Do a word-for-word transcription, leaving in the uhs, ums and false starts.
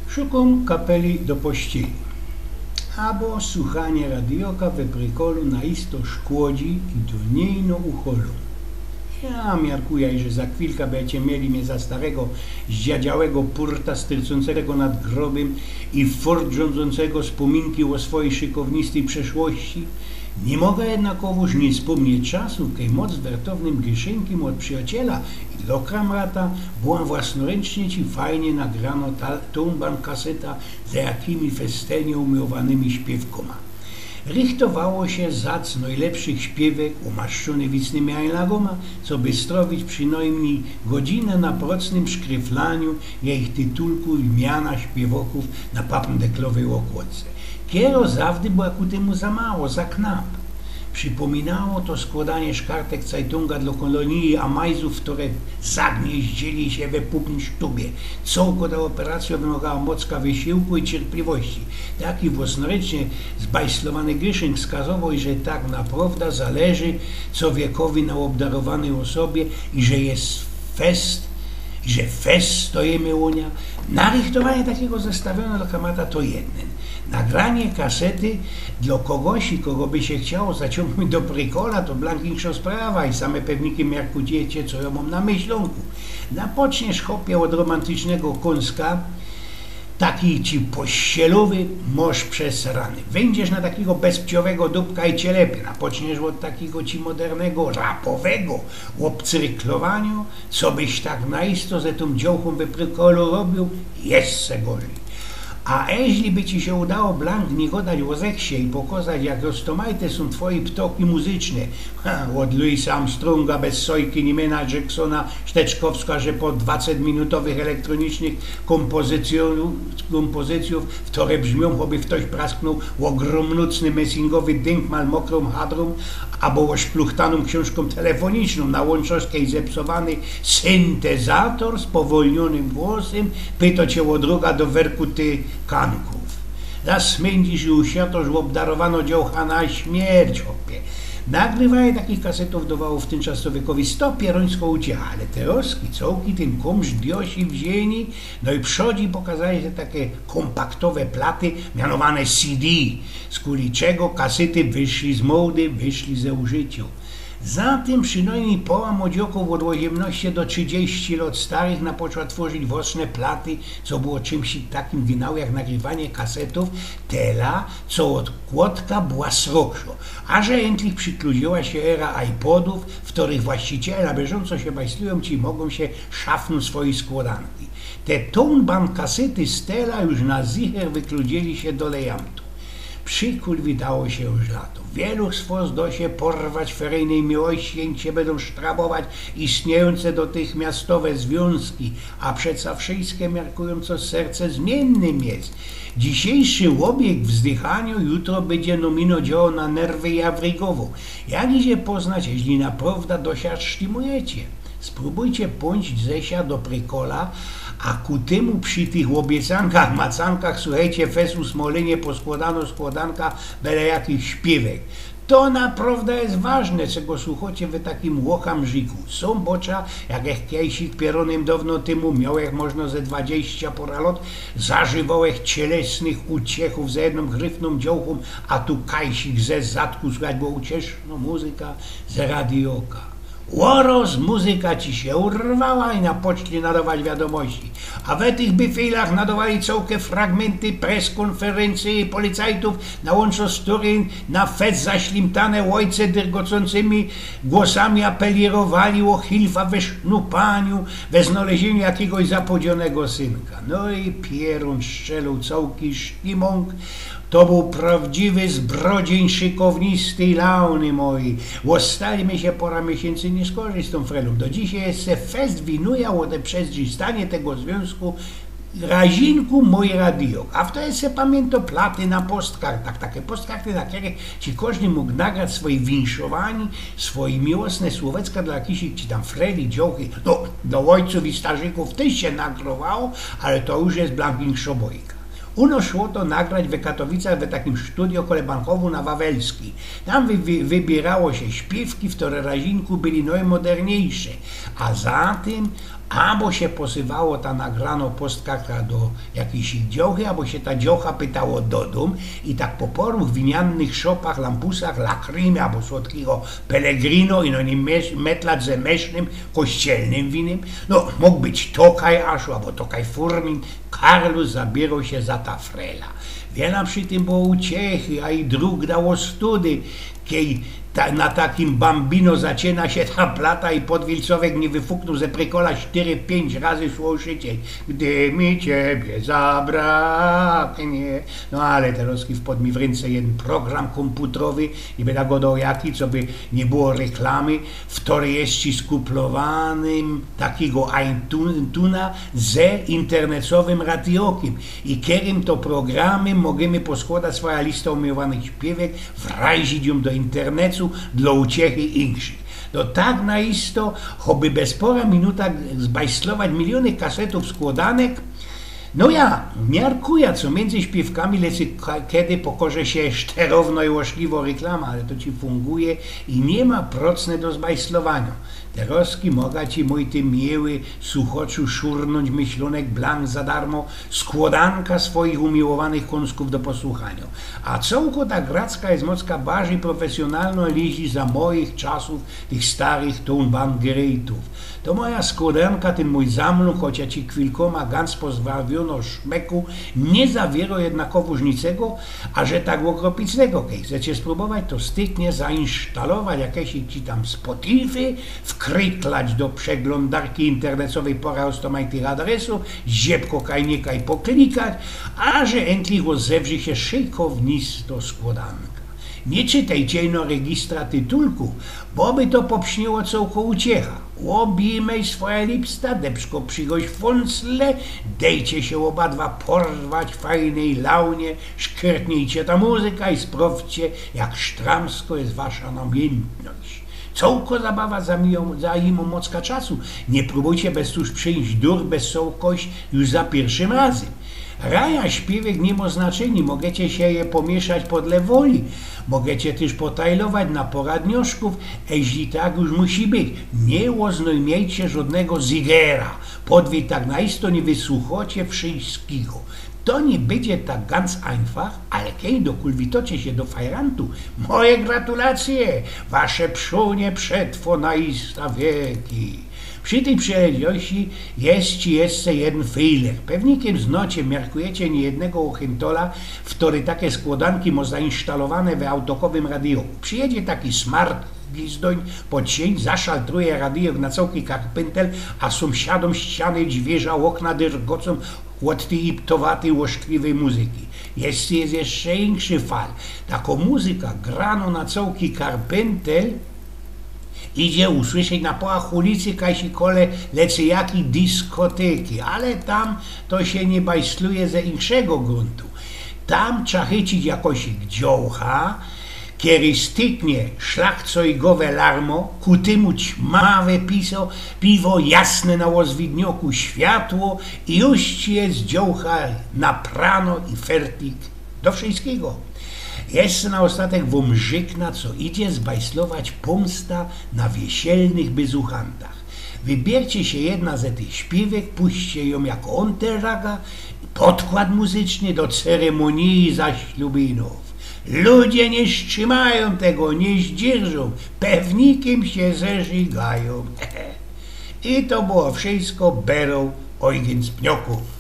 Szukōm kapeli do pościeli. Abo suchanie radioka we brykolu na isto szkodzi i do niej no ucholōm. Ja miarkuja, że za chwilka bydziecie mieli mie za starego, zdziadziałego purta, styrcōncego nad grobym i fort rządzōncego spōminki ô swojij szykownistyj przeszłości. Niy moga jednakowōż niy spōmnieć czasu, kej moc wertownym gyszynkiym ôd przijociela i do kamrata była własnoryncznie ci fajnie nagrano ta tōnband kasyta ze jakimi festenie umiłowanymi śpiywkōma. Rychtowało sie zac nojlepszych śpiywek, umaszczōny wicnymi anlagōma, coby strowić przinojmnij godzinã na procnym szkryflaniu jejich tytulku i miana śpiywokōw na papndeklowyj ôkłodce. Kiero zawdy była ku tymu za mało, za knap. Przipōminało to skłodanie szkartek cajtōnga dlo kolonije Amajzōw, ftore zagnieździli sie we pupnsztubie. Cołko ta operacyjo wymogała mocka wysiłku i cierpliwości. Taki własnoryncznie zbajslowany gyszynk skazowoł, że tak naprowda zależy cowiekowi na ôbdarowanyj ôsobie i że je fest, i że fest stojymy u nia. Narychtowanie takigo zestawiono dlo kamrata to jedne. Nagranie kasyty dlo kogosi, kogo by sie chciało zaciōngnōńć do brykola, to blank inkszŏ sprawa i same pewnikiej miarkujecie, co jo mōm na myślōnku. Napoczniesz, chopie, ôd romantycznego kōnska, taki ci pościelowy, mosz przesrany. Wyńdziesz na takigo bezpciowego dupka i cie lepie. Napoczniesz ôd takigo ci modernego, rapowego ôbcyrklowaniŏ, co byś tak na isto ze tōm dziołchōm we brykolu robiōł, jeszcze gorzij. A eźli by ci sie udało blank niy godać ô seksie i pokozać, jak roztomajte sōm twoje ptoki muzyczne, ha, ôd Louisa Armstronga bez sojki, niy miyna Jacksona, Szteczkowska, że po dwacetminutowych elektronicznych kōmpozycyjōw, kōmpozycyjōw, ftore brzmiōm, choby ftoś prasknōł ôgrōmnocny messingowy dynkmal mokrōm hadrōm abo ôszpluchtanōm ksiōnżkōm telefoniczną na łōnczosce i zepsowany syntezator z powolnionym głosym pyto cie ô droga do werku tych kankōw. Zasmyndzisz i uświatosz ôbdarowanŏ dziołcha na śmierć, chopie. Nagrywanie takich kasetōw dowało w tyn czas czowiekowi sto pierōńskõ uciecha, ale terŏzki cołki tyn kōmsz diosi wziyni, no i przodzi pokazali sie take kōmpaktowe platy, mianowane C D, skuli czego kasyty wyszli z mody, wyszli ze użyciŏ. Zatym przinojmnij poła młodziokōw ôd ôziymnŏście do trzidziści lŏt starych napoczła tworzić własne platy, co było czymś takim genau jak nagrywanie kasetōw, tela co ôdkłŏdka była srogszo. A że yntlich przikluziła sie era iPodōw, w ftōrych właściciele na bieżōnco sie bajslujōm, ci mogōm sie szafnōńć swojij skłŏdanki. Te tōnband kasyty z tela już na zicher wykludziyli sie do lejamtu. Przikulwidało sie już lato. Wielu z wŏs do sie porwać feryjnyj miłości, jyncie bydōm sztrabować istniyjōnce dotychmiastowe zwiōnzki, a przeca wszyjske miarkujōm, co serce zmiynnym je. Dzisiyjszy ôbieg wzdychaniŏ jutro bydzie no mino dzioło na nerwy i awrygowoł. Jak idzie poznać, jeźli naprŏwda do sia sztymujecie? Sprōbujcie pōńć ze sia do brykola, a ku tymu przi tych ôbiecankach, macankach, suchejcie, fest usmolinie, poskłŏdano skłŏdanka, bele jakich śpiywek. To naprŏwda je ważne, czego słuchŏcie w takim ôchamrziku. Sōm bŏcza, jak ech kajsik pierōnym dŏwno tymu miołech możno ze dwadziścia pora lŏt, zażywołech cielesnych uciechōw ze jednōm gryfnōm dziołchōm, a tu kajsik ze zadku słuchać, bo uciesznŏ muzyka ze radioka. Ôroz muzyka ci sie urwała i napoczli nadować wiadōmości. A we tych bifilach nadŏwali cołke fragmynty preskōnferyncyje policajtōw, na łōnczno z ftorym na fest zaślimtane ôjce dyrgocōncymi głosami apelirowali ô hilfa we sznupaniu, we znŏleziynio jakigoś zapodzionego synka. No i pierōn strzelōł cołki sztimōng. To bōł prŏwdziwy zbrodziyń szykownistyj launy mojij. Ôstali my sie pora miesiyncy niyskorzij z tōm frelōm. Do dzisiej jeszcze fest winujã ô te przezdrzistanie tego zwiōnzku Razinku mōj radijok. A fto jeszcze pamiyntŏ platy na postkartach, take postkarty, na kerech ci kożdy mōg nagrać swojij winszowanie, swojij miłosne słowecka dlŏ jakichś ci tam freli, dziochy, no, do ôjcōw i starzikōw tyż sie nagrowało, ale to już je blank inkszŏ bojka. U nŏs szło to nagrać we Katowicach we takim studio kole bankowō na Wawelskij. Tam wy, wy, wybierało sie śpiywki, ftore razinku byli nojmoderniejsze, a zatym Abo sie posywało ta nagrano postkartka do jakijś dziołchy, abo sie ta dziołcha pytało do dōm i tak po poruch winiannych szopach, lampusach, lakrimy abo słodkigo Pellegrino i no nie metlać ze mesznym, kościelnym winym. No, mōg być tokaj Aszu abo tokaj Furmin, Karlus zabiyrōł sie za ta frela. Wiela przi tym było uciechy, a i drōg dało study, kej ta, na takim bambino zaczyna sie ta plata i podwilcowek nie wyfuknōł ze prykola sztyry, piyńć razy słoszycie: „Gdy mi ciebie zabraknie”. No ale terozki wpadł mi w rynce jedyn program kōmputrowy, nie byda godoł jaki, co by nie było reklamy, w torej jest ci skuplowanym takigo iTuna ze internecowym radiokym i kerym to programym możymy poskłodać swoja lista umiyłowanych śpiywek, wrajzić jōm do internecu dlo uciechy inkszych. No tak na isto, choby bez pora minuta zbajslować miliōny kasetōw skłodanek. No ja miarkuja, co miyndzy śpiywkami lecy, kedy pokoże sie szterowno i łośliwo reklama, ale to ci funguje i niy ma procne do zbajslowaniŏ. Terozki moga ci, mōj ty miły suchoczu, szurnōńć myślōnek blank za darmo, skłodanka swoich umiyłowanych kōnskōw do posłuchaniŏ. A cołko ta gracka jest mocka bardzij profesjonalno, lizi za moich czasōw, tych starych Tonbandgerejtōw. To moja skłodanka, tyn mōj zamlōnk, choć ja ci kwilkōma gans pozbawiono szmeku, niy zawiero jednakowoż nicego, a że tak ôkropicnego. Kej chcecie spróbować, to styknie zainsztalować jakeś ci tam Spotify, wkryklać do przeglōndarki internecowej pora roztomajtych adresōw, ziebko kaj nie kaj poklikać, a że entlich ôzewrzi sie szykownisto skłodanka. Niy czytejcie ino registra tytulku, bo by to popszniyło cołko uciecha. Ôbijmej swoje lipsta, depsko przigoś fōncle, dejcie sie ôbadwa porwać w fajnyj launie, szkyrtnijcie ta muzyka i sprŏwdźcie, jak sztramsko jest wasza namiyntność. Cołko zabawa zajmiyło, zajmiyło mocka czasu. Niy prōbujcie bez cōż prziyńć dur bez cołkość już za piyrszym razym. Raja śpiywek niy mo znaczyni, możycie sie je pomiyszać podle woli. Możycie tyż potajlować na poradnioszkōw, eźli tak już musi być. Niy ôznojmiyjcie żodnego zygera, podwid tak na isto niy wysuchocie wszyjskigo. To niy bydzie tak gans ajnfach, ale kej dokōlwitocie sie do fajrantu, moje gratulacje, wasze przonie przetwo na ista wieki. Przi tyj przileźliwości jest ci jeszcze jedyn fejler. Pewnikym znocie, miarkujecie niyjednego ôchyntola, wtory take skłodanki mo zainsztalowane we autokowym radioku. Przijedzie taki smart gizdoń pod siyń, zaszaltruje radioku na cołki karpyntel, a sōmsiadōm ściany, dźwiyrzia, ôkna dyrgocōm ôd tyj iptowatyj, łośliwyj muzyki. Jest, jest jeszcze inszy fal. Tako muzyka grano na cołki karpyntel idzie usłyszeć na połach ulicy, kaj si kole lecy jaki diskotyki, ale tam to sie niy bajsluje ze inkszego gruntu. Tam trza chycić jakoś dziołcha, kery styknie szlachcojgowe larmo, ku tymu ćmawe piso, piwo jasne na ôzwidnioku światło i już ci jest dziołcha naprano i fertik do wszyjskigo. Jeszcze na ôstatek wōm rzykna, co idzie zbajslować pōmsta na wieselnych byzuchantach. Wybiercie sie jedna ze tych śpiywek, puśćcie jōm jako ônteraga, podkład muzyczny do ceremonije zaślubinōw. Ludzie niy strzimajōm tego, niy zdzirżōm, pewnikym sie zerzigajōm. I to było wszyjsko, berōł, ôjgyn z pniokōw.